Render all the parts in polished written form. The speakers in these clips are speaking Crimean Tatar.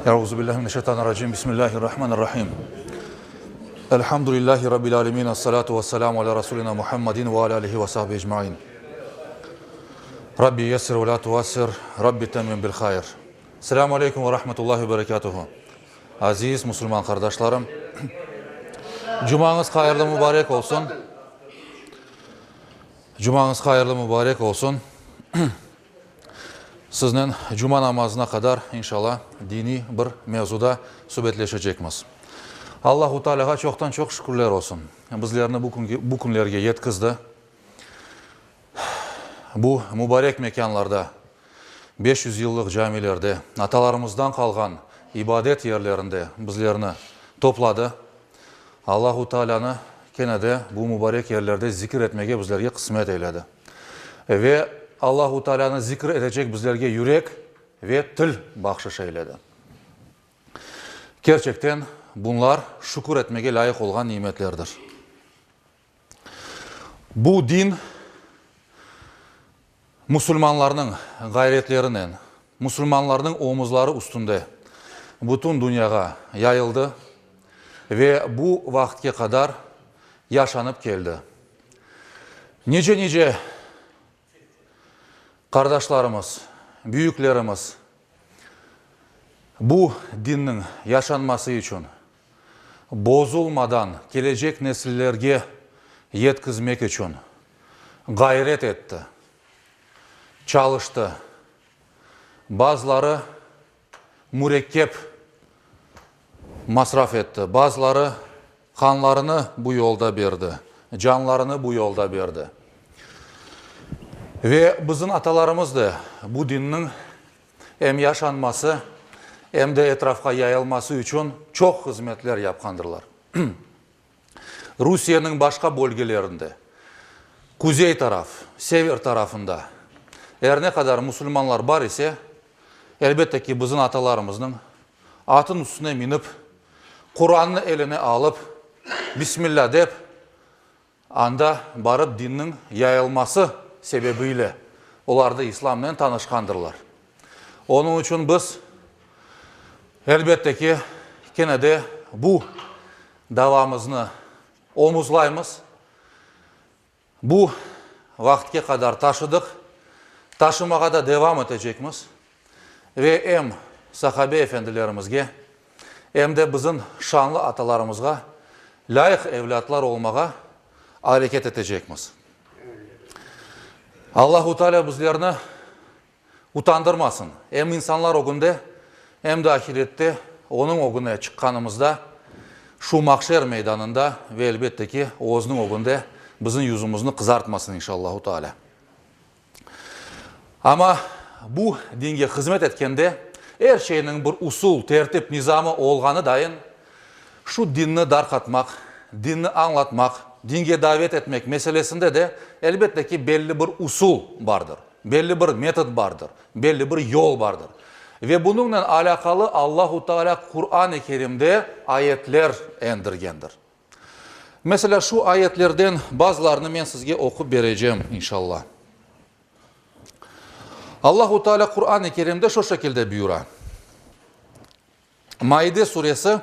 Euzu billahi mineşşeytanirracim. Bismillahirrahmanirrahim. Elhamdülillahi rabbil alemin. Essalatu vesselamu ala rasulina Muhammedin ve ala alihi ve sahbihi ecmain. Rabbi yessir ve la tuassir. Rabbi temmim bil hayr. Selamu aleyküm ve rahmetullahi ve berekatuhu. Aziz musulman qardaşlarım, cumañız hayırlı mübarek olsun. Cumañız hayırlı mübarek olsun. Siznen cuma namazına qadar, inşallah, diniy bir mevzuda subetleşecekmiz. Allahu Tealâğa çoqtan-çoq şükürler olsun. Bizlerni bu künge, bu künlerge yetkizdi. Bu mübarek mekânlarda, 500 yıllıq camilerde, atalarımızdan qalğan ibadet yerlerinde bizlerni topladı. Allahu Tealânı kene de bu mübarek yerlerde zikir etmege bizlerge qısmet eyledi. Ve Allahu Tealânı zikir etecek bizlerge yürek ve til bahşış eyledi. Kerçekten, bunlar şükür etmege lâyıq olğan nimetlerdir. Bu din musulmanlarnıñ ğayretlerinen, musulmanlarnıñ omuzları üstünde bütün dünyağa yayıldı ve bu vaqıtke qadar yaşanıp keldi. Nice-nice qardaşlarımız, büyüklerimiz bu dinniñ yaşanması içün bozulmadan kelecek nesillerge yetkizmek içün ğayret etti, çalıştı. Bazıları mürekkep masraf etti, bazıları qanlarını bu yolda berdi, canlarını bu yolda berdi. Ve bizim atalarımız da bu dinniñ em yaşanması, em de etrafqa yayılması içün çoq hızmetler yapqandırlar. Rusiyeniñ başqa bölgelerinde, kuzey taraf, sever tarafında er ne qadar musulmanlar bar ise, elbette ki, bizim atalarımıznıñ atın üstüne minip, Qurannı eline alıp, Bismillâ dep, Anda barıp dinniñ yayılması sebebiyle olar da İslamnen tanışqandırlar. Onıñ içün biz, elbette ki, kene de bu davamıznı omuzlaymız. Bu vaqıtke qadar taşıdıq, taşımağa da devam etecekmiz ve em sahabe efendilerimizge, em de bizim şanlı atalarımızğa lâyıq evlâtlar olmağa areket etecekmiz. Allahu Teala bizlerni utandırmasın, em insanlar ögünde, em de ahirette Onıñ ögüne çıqqanımızda, şu mahşer meydanında ve elbette ki, Özüniñ ögünde bizim yüzümizni qızartmasın, inşallahu Teala. Amma bu dinge hızmet etkende er şeyniñ bir usul, tertip, nizamı olğanı dayın, şu dinni darqatmaq, dinni añlatmaq, dinge davet etmek meselesinde de, elbette ki, belli bir usul bardır, belli bir metod bardır, belli bir yol bardır. Ve bunıñnen alâqalı Allahu Teala Quran-ı Kerimde ayetler endirgendir. Meselâ, şu ayetlerden bazılarını men sizge oqup berecem, inşallah. Allahu Teala Quran-ı Kerimde şu şekilde buyura. Maide suresi,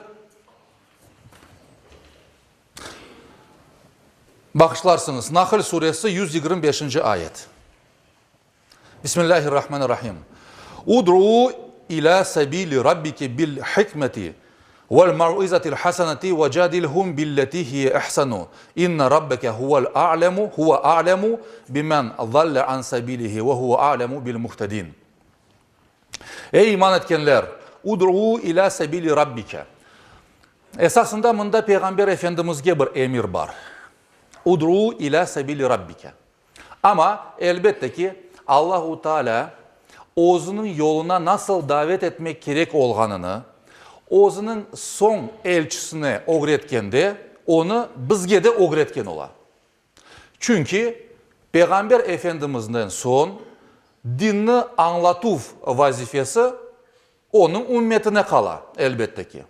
bağışlarsıñız, Nahl suresi 125-nci ayet. Bismillahirrahmanirrahim. Ud'u ilâ sebîli rabbike bil hikmeti vel mev'izatil haseneti ve cadilhum billeti hiye ehsenu. İnne rabbeke huvel a'lemu huve a'lemu bimen zalle an sebilihi ve huve a'lemu bil muhtedin. Ey iman etkenler, ud'u ilâ sebili rabbike. Esasında mında Peyğamber Efendimizge bir emir bar. Ud'u ilâ sebili rabbike. Amma, elbette ki, Allahu Teala özüniñ yoluna nasıl davet etmek kerek olğanını özüniñ soñ elçisine ögretkende, onı bizge de ögretken ola. Çünki Peyğamber Efendimizden soñ dinni añlatuv vazifesi onıñ ümmetine qala, elbette ki.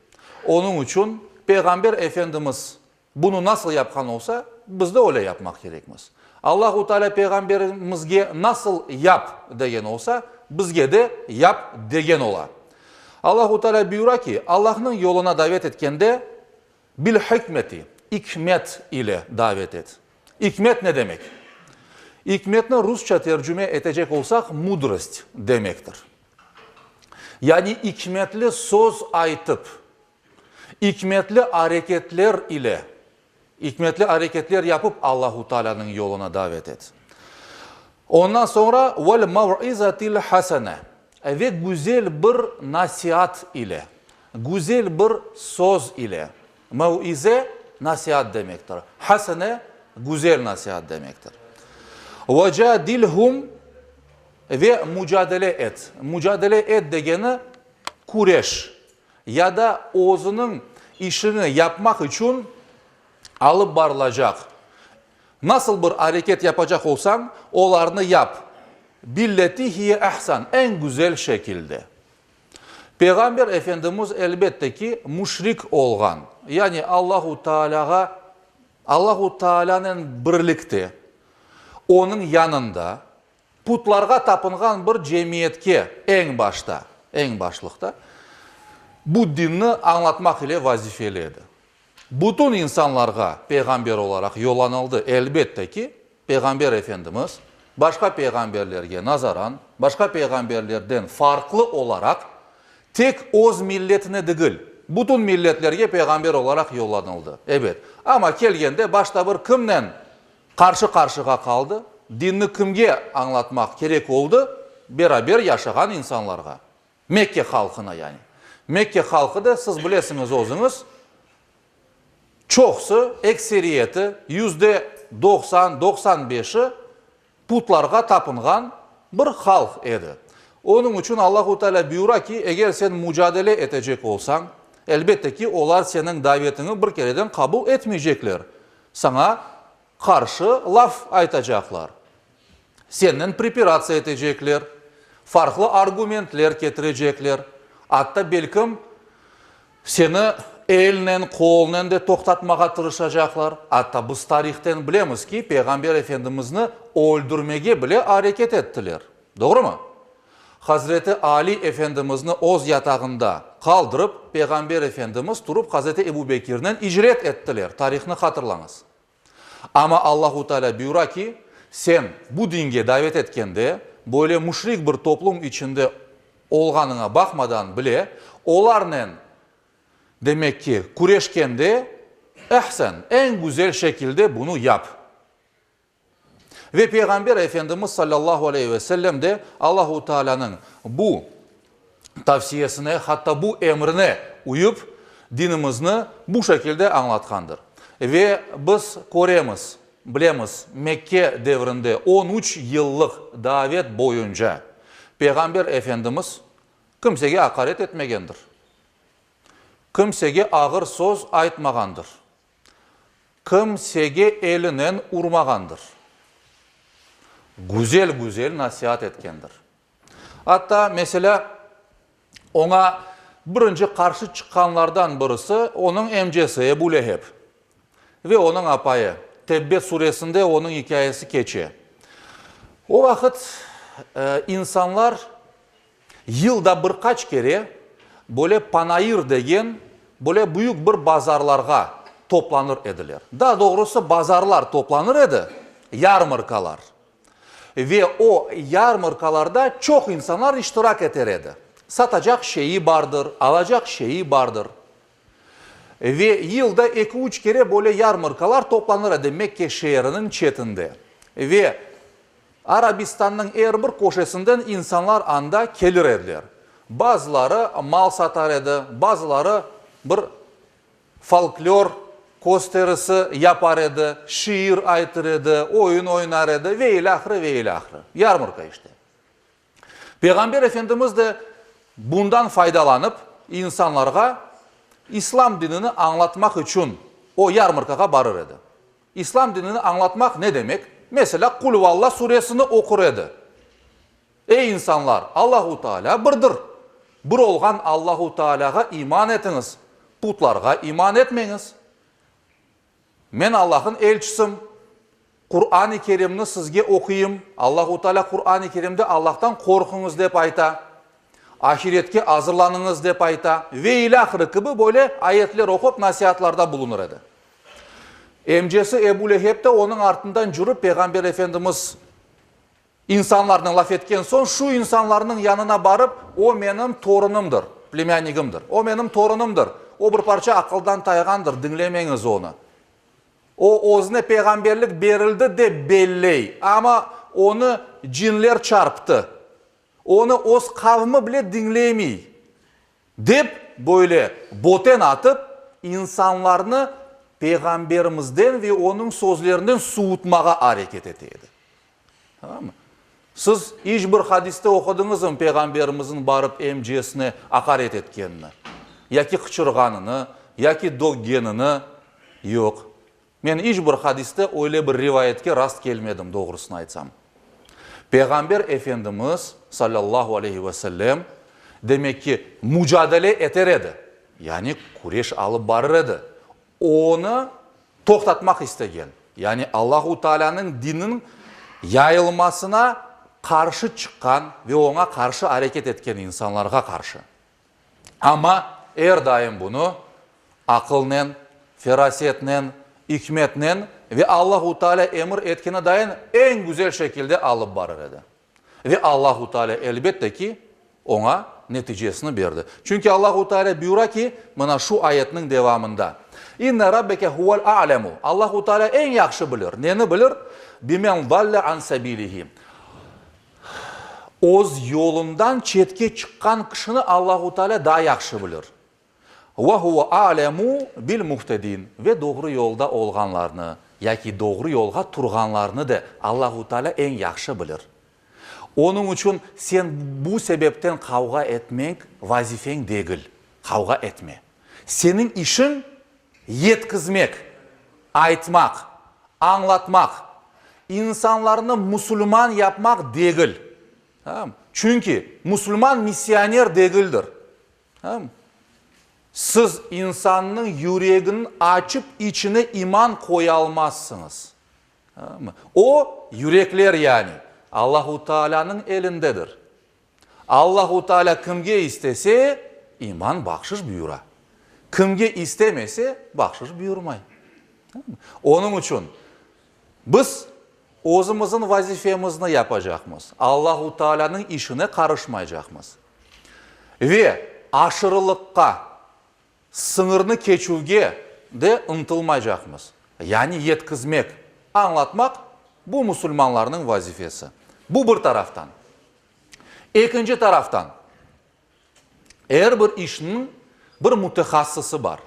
Onıñ içün Peyğamber Efendimiz Bunı nasıl yapqan olsa, biz de öyle yapmaq kerekmiz. Allahu Teala Peyğamberimizge nasıl yap degen olsa, bizge de yap degen ola. Allahu Teala buyura ki, Allahnıñ yoluna davet etkende, bil hikmeti, ikmet ile davet et. İkmet ne demek? İkmetni rusça tercüme etecek olsaq, mudrost demektir. Yani ikmetli söz aytıp, ikmetli areketler ile, ikmetli areketler yapıp Allahu Tealânıñ yoluna davet et. Ondan soñra, vel mev'izatil hasene, ve güzel bir nasiat ile, güzel bir söz ile. Mev'ize, nasiat demektir. Hasene, güzel nasiat demektir. Vecadilhum, ve mucadele et. Mucadele et degeni, küreş ya da özüniñ işini yapmaq içün alıp barılacaq nasıl bir areket yapacaq olsañ, olarnı yap, billeti hiye ehsan, eñ güzel şekilde. Peyğamber Efendimiz, elbette ki, müşrik olğan, yani Allahu Taalâğa, Allahu Taalânen birlikte, onıñ yanında putlarğa tapınğan bir cemiyetke eñ başta, eñ başlıqta bu dinni añlatmaq ile vazifeli edi. Bütün insanlarğa peyğamber olaraq yollanıldı, elbette ki, Peyğamber Efendimiz, başqa peyğamberlerge nazaran, başqa peyğamberlerden farqlı olaraq, tek öz milletine degil, bütün milletlerge peyğamber olaraq yollanıldı. Ebet, amma kelgende başta bir kimnen qarşı-qarşığa qaldı, dinni kimge añlatmaq kerek oldı? Beraber yaşağan insanlarğa, Mekke halqına yani. Mekke halqı da, siz bilesiñiz özüñiz, Çoqusı, ekseriyeti, 90%, 95-i putlarğa tapınğan bir halq edi. Onıñ içün Allahu Teala buyura ki, eger sen mucadele etecek olsañ, elbette ki, olar seniñ davetiñi bir kereden qabul etmeycekler, saña qarşı laf aytacaqlar, sennen prepiratsiya etecekler, farqlı argumentler ketirecekler, atta belkim seni elnen, qolnen de toqtatmağa tırışacaqlar. Atta biz tarihten bilemiz ki, Peyğamber Efendimizni öldürmege bile areket ettiler. Doğrumı? Hazreti Ali Efendimizni öz yatağında qaldırıp, Peyğamber Efendimiz turıp Hazreti Ebu Bekirnen icret ettiler. Tarihnı hatırlañız. Amma Allahu Teala buyura ki, sen bu dinge davet etkende, böyle müşrik bir toplum içinde olğanıña baqmadan bile, olarnen, demek ki, küreşkende, ehsen, eñ güzel şekilde bunı yap. Ve Peyğamber Efendimiz sallallahu aleyhi ve sellem de Allahu Tealânıñ bu tavsiyesine, hatta bu emrine uyıp, dinimizni bu şekilde añlatqandır. Ve biz köremiz, bilemiz, Mekke devrinde on üç yıllıq davet boyunca Peyğamber Efendimiz kimsege aqaret etmegendir, kimsege ağır söz aytmağandır. Kimsege elinen urmağandır. Güzel-güzel nasiat etkendir. Atta, meselâ, oña birinci qarşı çıqqanlardan birisi onıñ emcesi Ebu Leheb ve onıñ apayı. Tebbet suresinde onıñ ikâyesi keçe. O vaqıt insanlar Yılda bir qaç kere böyle panayır degen böyle büyük bir bazarlarğa toplanır ediler. Daa doğrusı bazarlar toplanır edi, yarmarkalar. Ve o yarmarkalarda çoq insanlar iştirak eter edi. Satacaq şeyi bardır, alacaq şeyi bardır. Ve yılda eki-üç kere böyle yarmarkalar toplanır edi Mekke şeeriniñ çetinde. Ve Arabistannıñ er bir köşesinden insanlar anda kelir ediler. Bazıları mal satar edi, bazıları bir folklor kösterisi yapar edi, şiir aytır edi, oyun oynar edi ve ilâhre, ve ilâhre. Yarmarka işte. Peyğamber Efendimiz de bundan faydalanıp, insanlarğa İslam dinini añlatmaq içün o yarmarkağa barır edi. İslam dinini añlatmaq ne demek? Meselâ, Qul-uvalla suresini oqur edi. Ey, insanlar, Allahu Tealâ birdir. Bir olğan Allahu Tealâğa iman etiñiz, putlarğa iman etmeñiz. Men Allah'ın elçisim. Quran-ı Kerimni sizge oquyım. Allahu Tealâ Quran-ı Kerimde Allah'tan qorquñız dep ayta. Ahiretke azırlanıñız dep ayta ve ilâhre kibi böyle ayetler oqup nasiatlarda bulunır edi. Emcesi Ebu Leheb de onıñ artından cürip Peyğamber Efendimiz insanlarnen laf etken soñ şu insanlarnıñ yanına barıp, O menim torunımdır, plemânigimdir, o menim torunımdır, o bir parça aqıldan tayğandır, diñlemeñiz onı. O özüne peyğamberlik berildi dep belley, amma onı cinler çarptı. Onı öz qavmi bile diñlemey, dep böyle boten atıp, insanlarnı Peyğamberimizden ve onıñ sözlerinden suvutmağa areket ete edi. Tamam mı? Siz iç bir hadiste oqudıñızmı Peyğamberimizniñ barıp emcesine aqaret etkenini, yaki qıçırğanını, yaki döggenini? Yoq. Men iç bir hadiste öyle bir rivayetke rast kelmedim, doğrusını aytsam. Peyğamber Efendimiz, salâllahu aleyhi ve sellem, demek ki, mucadele eter edi, yani küreş alıp barır edi, onı toqtatmaq istegen, yani Allahu Taalânıñ dininiñ yayılmasına qarşı çıqqan ve oña qarşı areket etken insanlarğa qarşı. Amma er daim bunı aqılnen, ferasetnen, ikmetnen ve Allahu Teala emir etkeni dayın eñ güzel şekilde alıp barır edi. Ve Allahu Teala elbette ki, oña neticesini berdi. Çünki Allahu Teala buyura ki, mına şu ayetniñ devamında, İnne rabbeke huvel a'lemu, Allahu Teala eñ yahşı bilir. Neni bilir? Bimen dalle an sebilihi. Öz yolundan çetke çıqqan kişini Allahu Teala daa yahşı bilir. Ve huve a'lemu bil muhtedin, ve doğru yolda olğanlarnı, yaki doğru yolğa turğanlarnı da Allahu Teala eñ yahşı bilir. Onıñ içün sen bu sebepten qavğa etmeñ vazifeñ degil, qavğa etme. Seniñ işiñ yetkizmek, aytmaq, añlatmaq, insanlarnı musulman yapmaq degil. Çünki musulman missioner degildir. Siz insannıñ yüregini açıp içine iman qoyalmazsıñız. O, yürekler yani, Allahu Taalânıñ elindedir. Allahu Teala kimge istese, iman bahşış buyura. Kimge istemese, bahşış buyurmay. Onıñ içün biz özümizniñ vazifemizni yapacaqmız, Allahu Tealanıñ işine qarışmaycaqmız. Ve aşırılıqqa, sıñırnı keçüvge de ıntılmaycaqmız. Yani yetkizmek, añlatmaq, bu musulmanlarnıñ vazifesi. Bu bir taraftan. Ekinci taraftan, er bir işniñ bir mütehassısı bar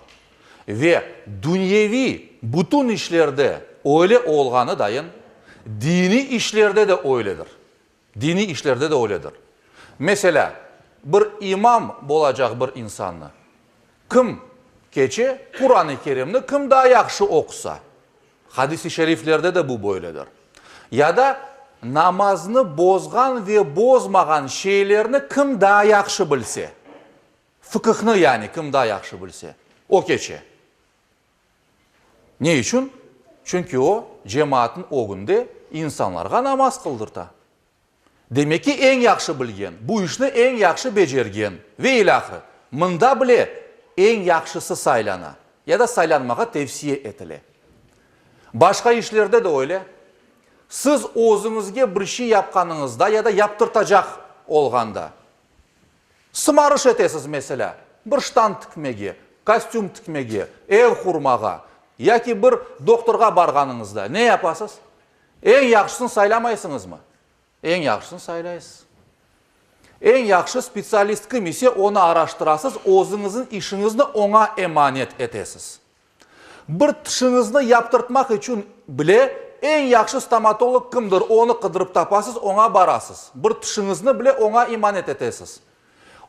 ve dünyeviy bütün işlerde öyle olğanı dayın, diniy işlerde de öyledir. Diniy işlerde de öyledir. Meselâ, bir imam bolacaq bir insannı kim keçe, Quran-ı Kerimni kim daa yahşı oqusa, Hadis-i şeriflerde de bu böyledir. Ya da namaznı bozğan ve bozmağan şeylerni kim daa yahşı bilse, fıkıhnı yani kim daa yahşı bilse, o keçe. Ne içün? Çünki o, cemaatnıñ ögünde insanlarğa namaz qıldırta. Demek ki, eñ yahşı bilgen, bu işni eñ yahşı becergen ve ilâhre, mında bile eñ yahşısı saylana ya da saylanmağa tevsiye etile. Başqa işlerde de öyle. Siz özüñizge bir şey yapqanıñızda ya da yaptırtacaq olğanda, sımarış etesiz, meselâ, bir ştan tikmege, kostüm tikmege, ev qurmağa yaki bir doktorğa barğanıñızda ne yapasız? Eñ yahşısını saylamaysıñızmı? Eñ yahşısını saylaysız. Eñ yahşı spetsialist kim ise, onı araştırasız, özüñizniñ işiñizni oña emanet etesiz. Bir tişiñizni yaptırtmaq içün bile eñ yahşı stomatolog kimdir, onı qıdırıp tapasız, oña barasız. Bir tişiñizni bile oña emanet etesiz.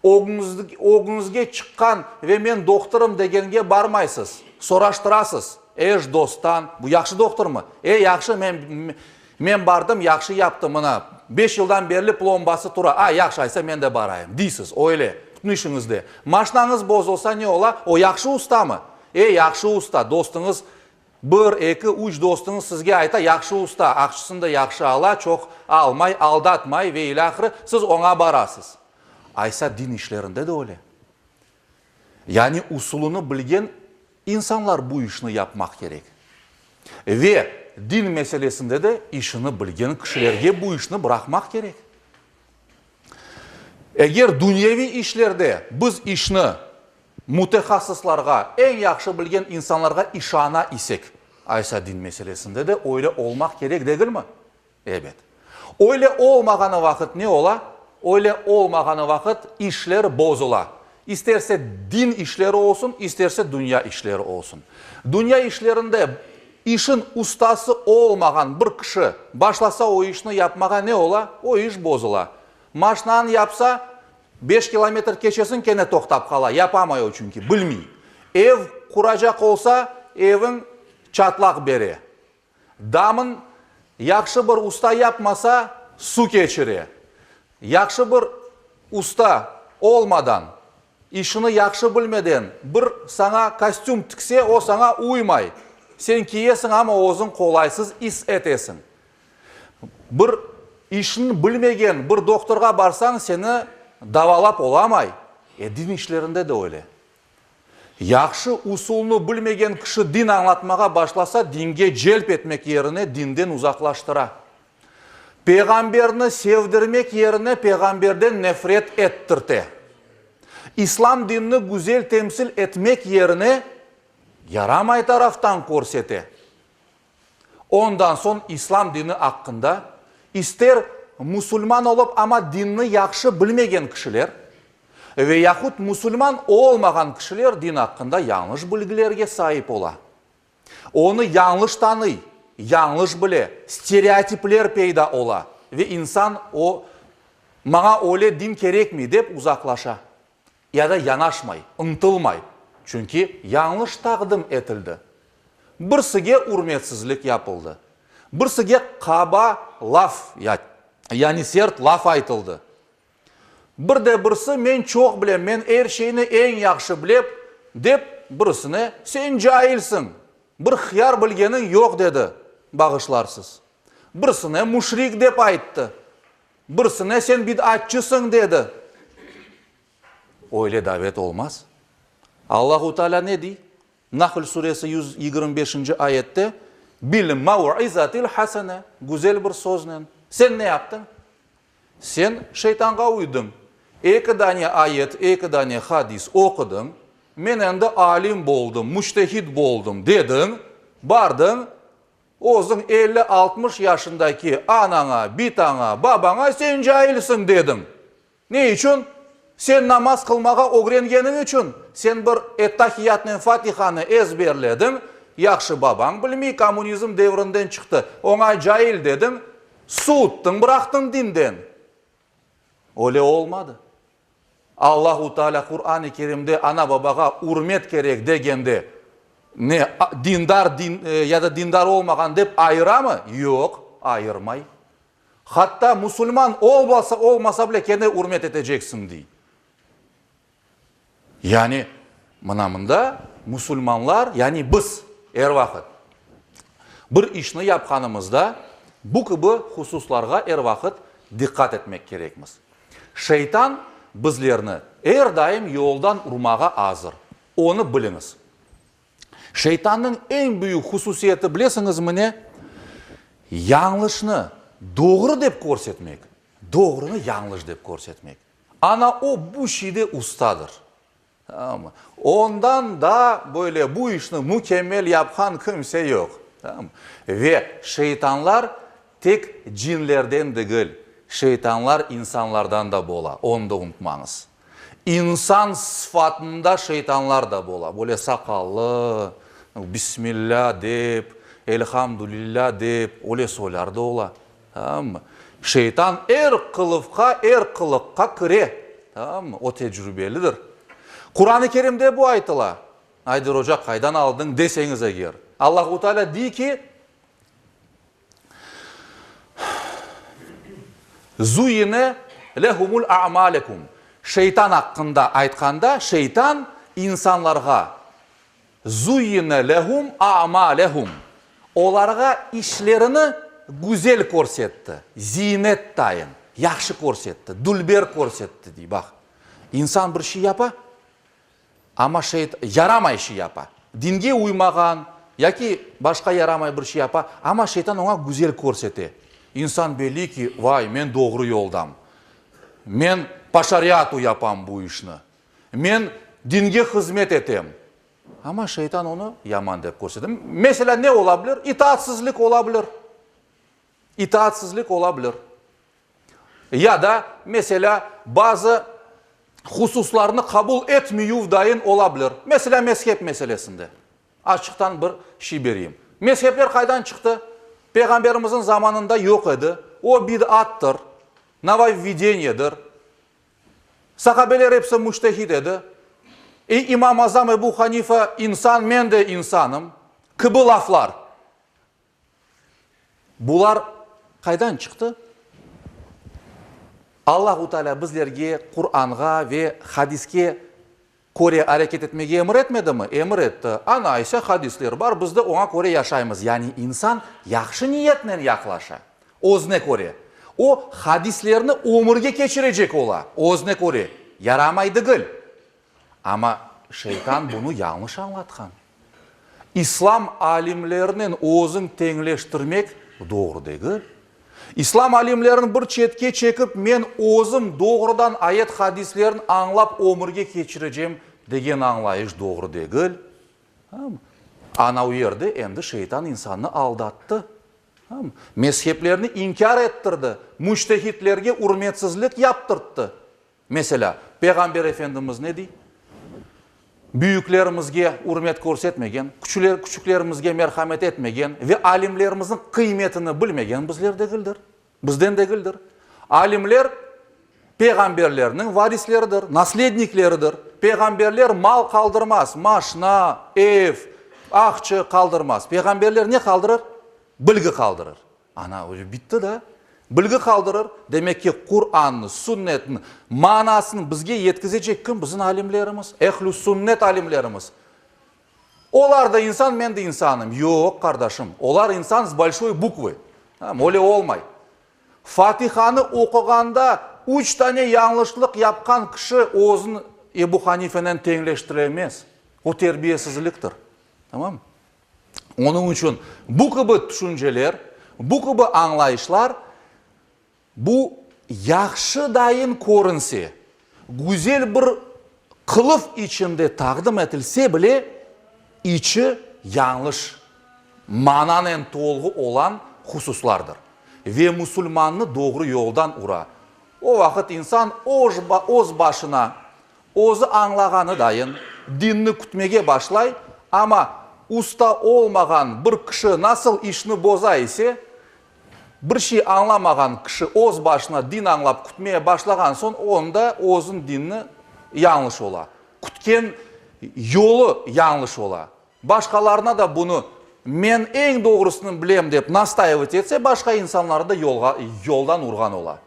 Ögüñizge çıqqan ve men dohturım degenge barmaysız, soraştırasız, eş, dosttan, bu yahşı dohturmı? E, yahşı, men, men bardım, yahşı yaptı, mına, beş yıldan berli plombası tura, a, yahşı, aysa men de barayım, deysiz, öyle, bütün işiñizde. Maşnañız bozulsa ne ola, o yahşı ustamı? E, yahşı usta, dostuñız Bir, eki, üç dostuñız sizge ayta, yahşı usta, aqçısını da yahşı ala, çoq almay, aldatmay ve ilâhre, siz oña barasız. Aysa din işlerinde de öyle. Yani usulını bilgen insanlar bu işni yapmaq kerek. Ve din meselesinde de işini bilgen kişilerge bu işni bıraqmaq kerek. Eger dünyeviy işlerde biz işni mütehassıslarğa, eñ yahşı bilgen insanlarğa işana isek, aysa din meselesinde de öyle olmaq kerek degilmi? Ebet. Öyle olmağanı vaqıt ne ola? Öyle olmağanı vaqıt işler bozula. İsterse din işleri olsun, isterse dünya işleri olsun. Dünya işlerinde işin ustası olmağan bir kişi başlasa o işni yapmağa ne ola? O iş bozula. Maşnanı yapsa, beş kilometr keçesiñ kene toqtap qala, yapamay o çünki, bilmiy. Ev quracaq olsa, eviñ çatlaq bere. Damın yahşı bir usta yapmasa, su keçire. Yahşı bir usta olmadan, işini yahşı bilmeden bir saña kostüm tikse, o saña uymay. Sen kiyesiñ, amma özüñ qolaysız is etesiñ. Bir işni bilmegen bir doktorğa barsañ, seni davalap olamay. E, din işlerinde de öyle. Yahşı usulnı bilmegen kişi din añlatmağa başlasa, dinge celp etmek yerine dinden uzaqlaştıra. Peyğamberni sevdirmek yerine peyğamberden nefret ettirte. İslam dinini güzel temsil etmek yerine yaramay taraftan körsete. Ondan soñ İslam dini aqqında ister musulman olıp, amma dinni yahşı bilmegen kişiler ve yahut musulman olmağan kişiler din aqqında yañlış bilgilerge saip ola. Onı yañlış tanıy, yañlış bile, stereotipler peyda ola ve insan o, maña öyle din kerekmey dep uzaqlaşa ya da yanaşmay, ıntılmay, çünki yañlış taqdim etildi. Birsige ürmetsizlik yapıldı, birsige qaba laf, yani sert laf aytıldı. Bir de birisi men çoq bilem, men er şeyni eñ yahşı bilep, dep, birisine, sen cailsiñ, bir hıyar bilgeniñ yoq, dedi, bağışlarsız. Birisine müşrik dep ayttı. Birisine sen bid'atçısıñ, dedi. Öyle davet olmaz. Allahu Teala ne dey? Nahl suresi 125-nci ayette, Bil mev'izatil hasene, güzel bir söznen. Sen ne yaptıñ? Sen şeytanğa uydıñ. Eki dane ayet, eki dane hadis oqudıñ, men endi alim boldım, müçtehid boldım, dediñ, bardıñ, özüñ elli-altmış yaşındaki anaña, bitaña, babaña sen cailsiñ, dediñ. Ne içün? Sen namaz qılmağa ögrengeniñ içün, sen bir Ettahiyatnen Fatihanı ezberlediñ, yahşı babañ bilmey, kommunizm devrinden çıqtı, oña cail dediñ, suvuttıñ, bıraqtıñ dinden. Öyle olmadı. Allahu Teala Quran-ı Kerimde ana-babağa ürmet kerek degende, ne, dindar din ya da dindar olmağan dep ayıramı? Yoq, ayırmay. Hatta musulman olmasa, olmasa bile kene ürmet eteceksiñ, dey. Yani, mına mında musulmanlar, yani biz er vaqıt bir işni yapqanımızda bu kibi hususlarğa er vaqıt diqqat etmek kerekmiz. Şeytan bizlerni er daim yoldan urmağa azır, onı biliñiz. Şeytannıñ eñ büyük hususiyeti bilesiñizmi ne? Yañlışnı doğru dep körsetmek, doğrunı yañlış dep körsetmek. Ana o bu şeyde ustadır. Tamam mı? Ondan daa böyle bu işni mükemmel yapqan kimse yoq. Tamam mı? Ve şeytanlar tek cinlerden degil, şeytanlar insanlardan da bola, onı da unutmañız. İnsan sıfatında şeytanlar da bola, böyle saqallı, Bismillâ dep, Elhamdülillâ dep, öyle soylar da ola. Tamam mı? Şeytan er qılıfqa, er qılıqqa kire. Tamam mı? O tecrübelidir. Quran-ı Kerimde bu aytıla. Ayder oca, qaydan aldıñ deseñiz eger. Allahu Teala dey ki, Zuyyine lehumul a'malekum, Şeytan aqqında aytqanda, şeytan insanlarğa, Zuyyine lehum a'malehum, olarğa işlerini güzel körsetti, ziynet tayın, yahşı körsetti, dülber körsetti, dey, baq. İnsan bir şey yapa, amma şeyt, yaramay şey yapa. Dinge uymağan yaki başqa yaramay bir şey yapa, amma şeytan oña güzel körsete. İnsan belli ki, vay, men doğru yoldam, men po şariatu yapam bu işni, men dinge hızmet etem. Amma şeytan onı yaman dep körsete. Meselâ, ne ola bilir? İtaatsizlik ola bilir. İtaatsizlik ola bilir. Ya da, meselâ, bazı hususlarnı qabul etmeyüv dayın ola bilir. Meselâ, mezhep meselesinde. Açıqtan bir şey bereyim. Mezhepler qaydan çıqtı? Peyğamberimizniñ zamanında yoq edi. O bid'attır, novovvedeniyedir. Sahabeler episi müçtehid edi. E, İmam Azam Ebu Hanife insan, men de insanım kibi laflar. Bular qaydan çıqtı? Allahu Teala bizlerge Quranğa ve hadiske köre areket etmege emir etmedimi? Emir etti. Ana ise hadisler bar, biz de oña köre yaşaymız. Yani insan yahşı niyetnen yaqlaşa, özüne köre. O, hadislerni ömürge keçirecek ola, özüne köre. Yaramay degil. Amma şeytan bunı yañlış añlatqan. İslam alimlerinen özüñ teñleştirmek doğru degil. İslam alimlerini bir çetke çekip, men özüm doğrudan ayet-hadislerini añlap ömürge keçirecem degen añlayış doğru degil. Ana o yerde endi şeytan insannı aldattı. Mezheplerni inkâr ettirdi, müçtehitlerge ürmetsizlik yaptırttı. Meselâ, Peyğamber Efendimiz ne dey? Büyüklerimizge ürmet körsetmegen, küçüklerimizge merhamet etmegen ve alimlerimizniñ qıymetini bilmegen bizler degildir, bizden degildir. Alimler peyğamberlerniñ varisleridir, naslednikleridir. Peyğamberler mal qaldırmaz, maşna, ev, aqça qaldırmaz. Peyğamberler ne qaldırır? Bilgi qaldırır. Ana, bitti da. Bilgi qaldırır. Demek ki, Qurannı, Sünnetni manasını bizge yetkizecek kim? Bizim alimlerimiz, ehl-ü sünnet alimlerimiz. Olar da insan, men de insanım. Yoq, qardaşım, olar insan s bolşoy bukvı. Öyle olmay. Fatihanı oquğanda üç tane yañlışlıq yapqan kişi özüni Ebu Hanifenen teñleştiremez. O terbiyesizliktir. Tamam? Onıñ içün bu kibi tüşünceler, bu kibi añlayışlar, bu yahşı dayın körünse, güzel bir qılıf içinde taqdim etilse bile, içi yañlış mananen tolğu olan hususlardır ve musulmannı doğru yoldan ura. O vaqıt insan öz başına Özü añlağanı dayın, dinni kütmege başlay, amma usta olmağan bir kişi nasıl işni boza ise, bir şey añlamağan kişi öz başına din añlap kütmeye başlağan soñ, onda özüñ dinni yañlış ola, kütken yolu yañlış ola. Başqalarına da bunı men eñ doğrusını bilem dep nastaivать etse, başqa insanları da yolğa, yoldan urğan ola.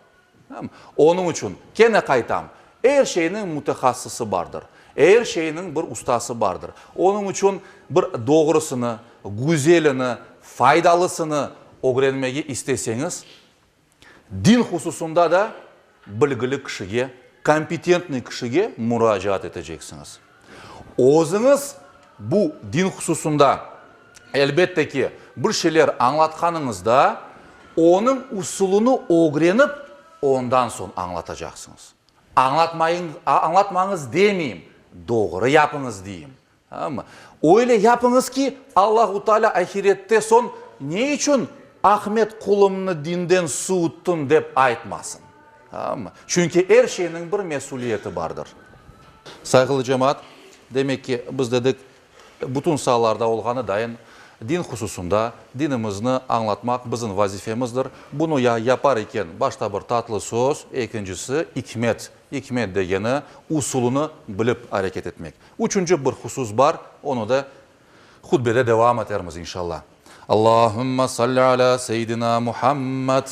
Onıñ içün, kene qaytam, er şeyniñ mütehassısı bardır, er şeyniñ bir ustası bardır. Onıñ içün bir doğrusını, güzelini, faydalısını ögrenmege isteseñiz, din hususında da bilgili kişige, kompetentnıy kişige muracaat eteceksiñiz. Özüñiz bu din hususında, elbette ki, bir şeyler añlatqanıñızda, onıñ usulını ögrenip, ondan soñ añlatacaqsıñız. Añlatmayıñ, añlatmañız demeyim, doğru yapıñız deyim. Tamam mı? Öyle yapıñız ki, Allahu Teala ahirette soñ ne içün Ahmet qulumnı dinden suvuttıñ dep aytmasın. Tamam mı? Çünki er şeyniñ bir mesüliyeti bardır. Sayğılı cemaat, demek ki, biz dedik, bütün saalarda olğanı dayın, din hususında dinimizni añlatmaq bizim vazifemizdir. Bunı yapar eken, başta bir tatlı söz, ekincisi, ikmet. İkmet degeni, usulını bilip areket etmek. Üçünci bir husus bar, onı da hutbede devam etermiz, inşallah. Allahümme salli ala seyyidina Muhammed.